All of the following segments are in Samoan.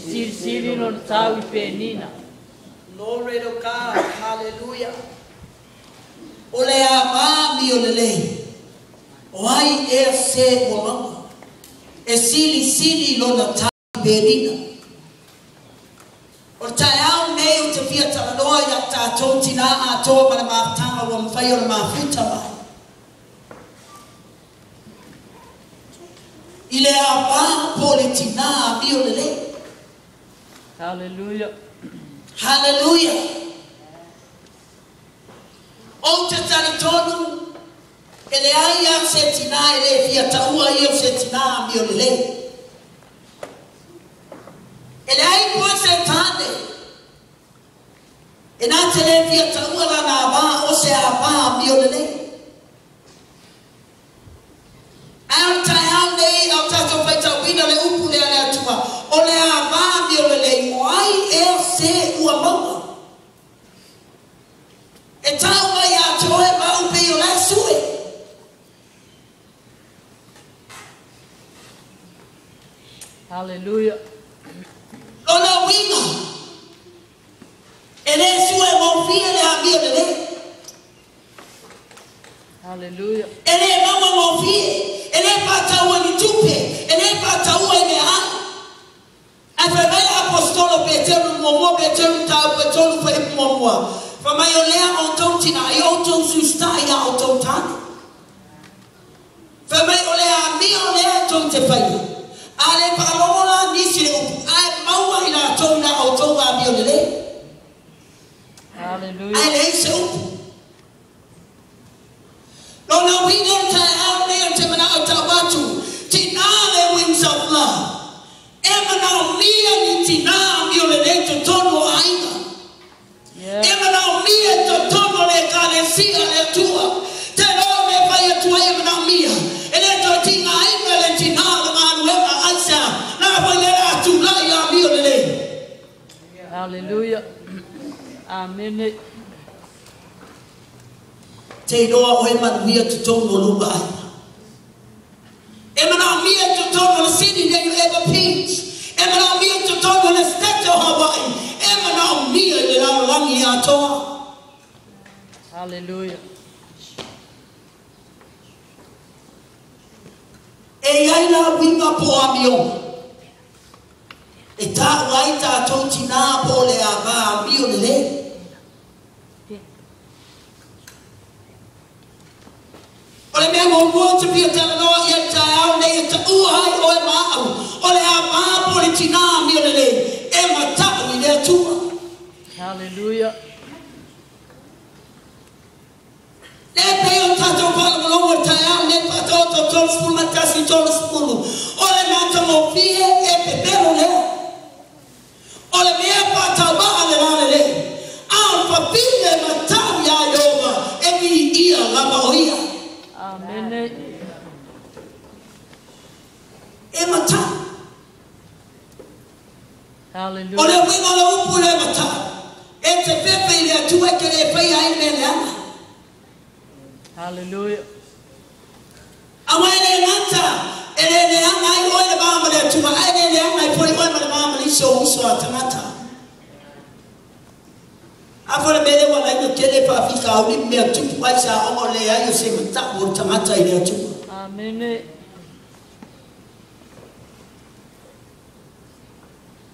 Silisili lona tau i Penina. Glory to God. Hallelujah. O le ava amio lelei. O ai ea se ua maua. E silisili lona tau i Penina. O le taeao nei ou te fia talanoa i a tatou tinā atoa ma le mafutaga ua mafai ona mafuta mai. I le ava po o le tinā amio lelei. Hallelujah. Hallelujah. Ou te talitonu e leai lava se tinā e le fia taua ia o se tinā amio lelei. E leai foi se tāne e na te le fia taua lana ava o se ava amio lelei. Ae o le taeao nei a o tatou faitauina le upu lea a le Atua, o le ava amio lelei, o ai ea se ua maua? E tau mai ia te oe ma au pei o la e sue. Hallelujah. Lona uiga, e le sue gofie le amio lelei. Hallelujah. E le maua gofie, e le faataua i ni tupe, e le faataua i meaai. Ae fai mai le Aposetolo Peteru, muamua Peteru mataupu e tolu fuaiupu muamua, fai mai, O lea outou tinā, i outou susita'i i a outou tane. Fai mai, O le amio lea e tou te faia, a le faalogo la nisi i le upu, ae maua i latou i la outou amio lelei. Hallelujah. Ae leai se upu. Lona uiga o le taeao lenei ou te manao e tau atu, tinā le Wings of Love. E manaomia ni tinā amio lelei i totonu o aiga. Yeah. E manaomia i totonu o le Ekalesia a le Atua. Te loa o mea e fai atu ai e manaomia. E le toe tigaina le tinā o le galuega aisea na foi lea a tulai amio lelei. Hallelujah. Amene. Te iloa oe manuia totonu o lou aiga. E manaomia i totonu o le sini nei o Eva Peach. E manaomia i totonu o le State o Hawaii. E manaomia i le lalolagi atoa. Hallelujah. E i ai la uiga po o amioga e taua ai tatou tinā po o le ava amio lelei. O le mea muamua ou te fia talanoa i ai i le taeao nei e taua ai oe ma au, o le ava po o le tinā amio lelei e mata'u i le Atua. Hallelujah. Lea e pei ona tatou faalogologo i le taeao nei faataoto 31 30, o le matagofie e pepelo lea. O le mea faataumaa le lalelei, a o le fafine e matau iā Ieova, e viia lava o ia. Amene. E matau. O Hallelujah. le uiga o le upu lea e matau, e te fefe i le Atua e te le faia ai le mea leaga. Hallelujah. Aua e le gata e le leaga ai oe le va ma le Atua, ae le leaga ai foi oe ma le va ma le isi ou uso a tagata. A foi le mea lea ua ala ai ona tele faafitauli ma mea tupu ai sa ona o le leai o se matau o le tagata i le Atua. Amene.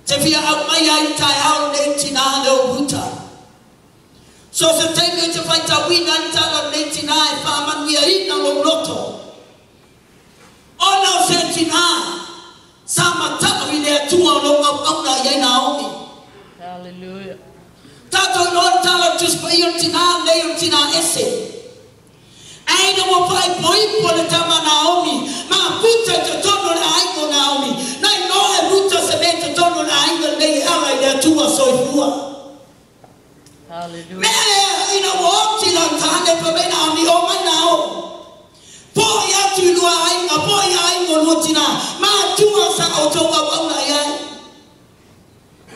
Te fia aumai ai i le taeao lenei tinā lea o Ruta. So se taimi ou te faitauina ai le tala o lenei tinā e faamanuiaina lou loto. Ona o se tinā sa matau i le Atua o lou auauna i ai Naomi. Hallelujah. Tatou iloa le tala o le Tusi Paia o le tinā lenei o le tinā ese. Ae ina ua faaipoipo le tama a Naomi ma puta i totonu o le aiga o Naomi, na iloa e Ruta se mea i totonu o le aiga lenei e ala i le Atua soifua. Hallelujah. Mea lea, ina ua oti lana tāne fai mai Naomi, O mai Naomi, Po'i atu i lua aiga, po'i aiga o lua tinā, matua sa outou auauna i ai.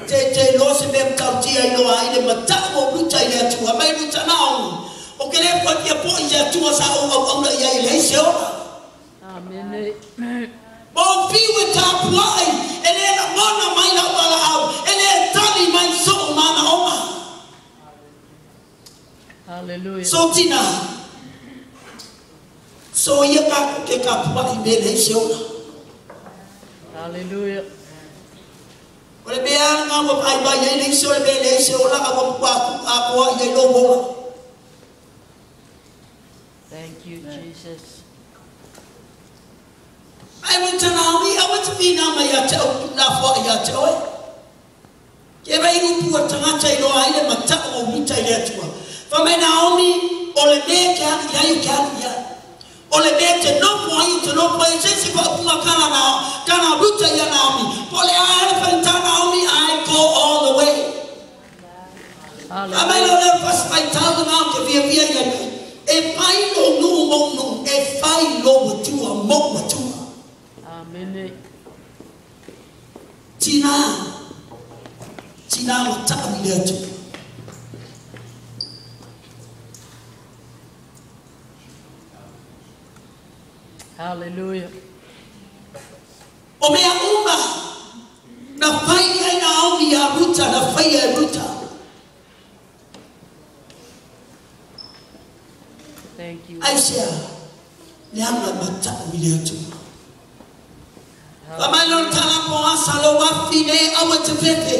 Te iloa se mea matautia i loa ai le matau o Ruta i le Atua. Mai Ruta Naomi, o ke le koe fia po'i i le Atua sa ou auauna i ai e leai se ola. Amene. Ma ou fiu e tapuai e le lagona mai lau valaau. Hallelujah. So tina. So ia ka ke ka pua i me le se ola. Hallelujah. O le mea ngā wa pai pai ai le se o le mea le se ola a wa pua a pua i lo ola. Thank you, Jesus. Ai went to Naomi, I went to be na mai a te au la fua i a te oe. Ke vai upu a tangata i loa ai le mata o mita i le atua. Fa mai Naomi, o le mea ke alu i ai o ke alu i ai. O le mea te nopo ai, te nopo ai, se se fa upunga kana na, kana ruta i a Naomi. Po le ae le whaita Naomi, I go all the way. A mai Hallelujah. lo leo pas mai tau ngā ke via via i ai. E whai lo nu mo nu, e whai lo watua mo watua. Amen. Tina, tina mata'u i le atua. Hallelujah. O mea uma, na whai ai Naomi a Ruta, na whai ai Ruta. Thank you. Ai sea, le anga mata'u i le atua. Fa mai lo tala po asa lo wafi le awa te pepe.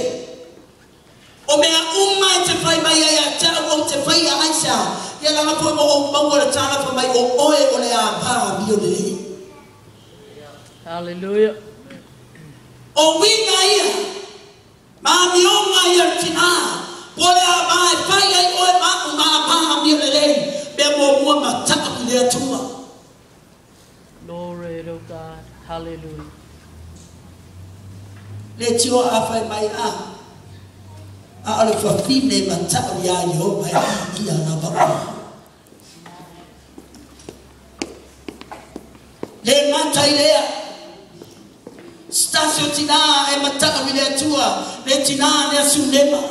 O mea uma e te whai mai ai a te au o te whai a aisa. Ia langa po mo o maua le tala fa mai o oe o le a pā mi o le lei. Hallelujah. O winga ia, ma mionga ia tina, po le a mai whai ai oe ma o ma pā mi o le lei. Mea mua mua mata'u i le atua. Glory to God. Hallelujah. Le tio a whai mai a. A o le whawhine mata'u ia Yehova e i a na vaa. Le mata i lea. Stasio tina e mata'u i le atua. Le tina le asunema.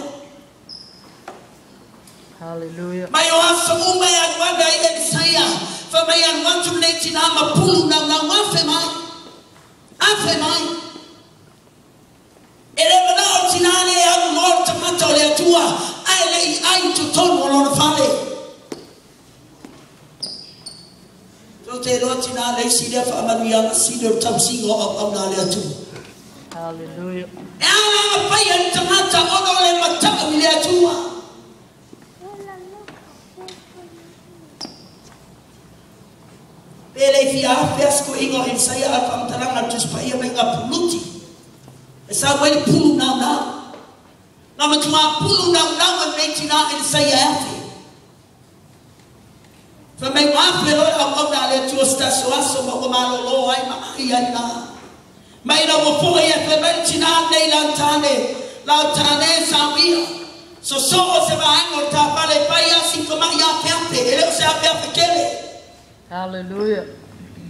Hallelujah. Mai o aso uma e anuana i Elisaia. Fa mai anuatu le tina mapulu na na wafe mai. Afe mai. E le mana o tina le au loa tamata o le atua. Ai le i ai tutonu o lona fale. So te roa tina le isi lea whaamanu ia nga sile o tausinga o au au nā le atua. Hallelujah. E ala nga pai an tangata ona o le mata'u i le atua. Pele i fia afe asko ingo Elisaia a whamtaranga tuspaia mai ngā puluti. E sa wai le pulu nau nau. Ngā matua pulu nau nau e mei tina Elisaia e afe. Fa mai wafe loe au au nā le atua stasio aso ma ua malolo ai ma ai ai nā. Mai na wafoa ia fe mai tina nei lau tāne. Lau tāne sa wia. So so o se vaenga o tā pale pai asi ko mai ape ape. E leo se ape ape kele. Hallelujah.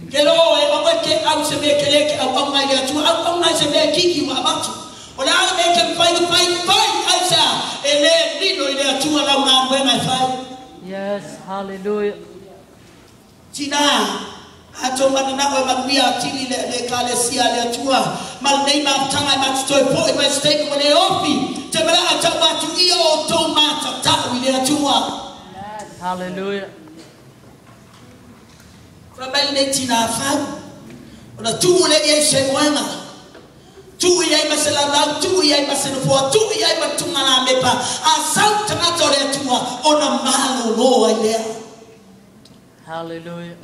Ke lo e awe ke au se mea ke le ke au au ngai le atua. Au au ngai se mea kiki wa amatu. O le ala mea ke whai whai whai ai sa. E le nino i le atua lau ngā nue mai whai. Yes, hallelujah. Tina, ato mana o manuia tili le le kale sia le atua. Mal nei ma tanga ma toi po i mai stake o le ofi. Te mala ata watu i o tō mata tau i le atua. Hallelujah. Fa mai le tina whau. O na tuu le i se moenga. Tuu i ai ma se laulau, tuu i ai ma se nofoa, tuu i ai ma tunga la mepa. A sau tangata o le atua, o na malo loa i lea. Hallelujah.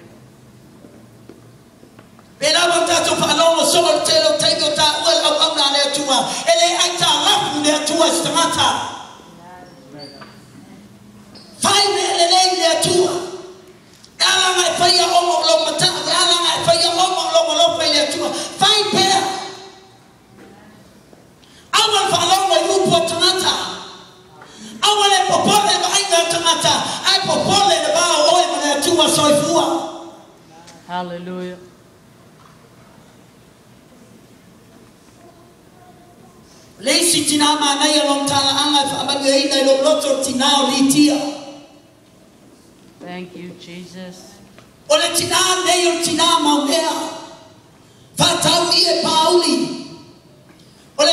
Pe lawa tātou whaalono so o te lo teiko tā ua au au nā le atua. E le ai tā lapu le atua i tangata. Whai mea le lei le atua. E ala ngai whaia ongo lo mata'u. E ala ngai whaia ongo lo malopa i le atua. Whai pea. Awa whaalono i upu o tangata. Awa le popole ma ainga tangata. Ai popole le vao oe ma le atua soifua. Hallelujah. Le isi tina mānai a long tala anga e whaamanu e ina i lo loto tina o litia. Thank you, Jesus. O le tina nei o tina maumea. Whātau i e pāuli.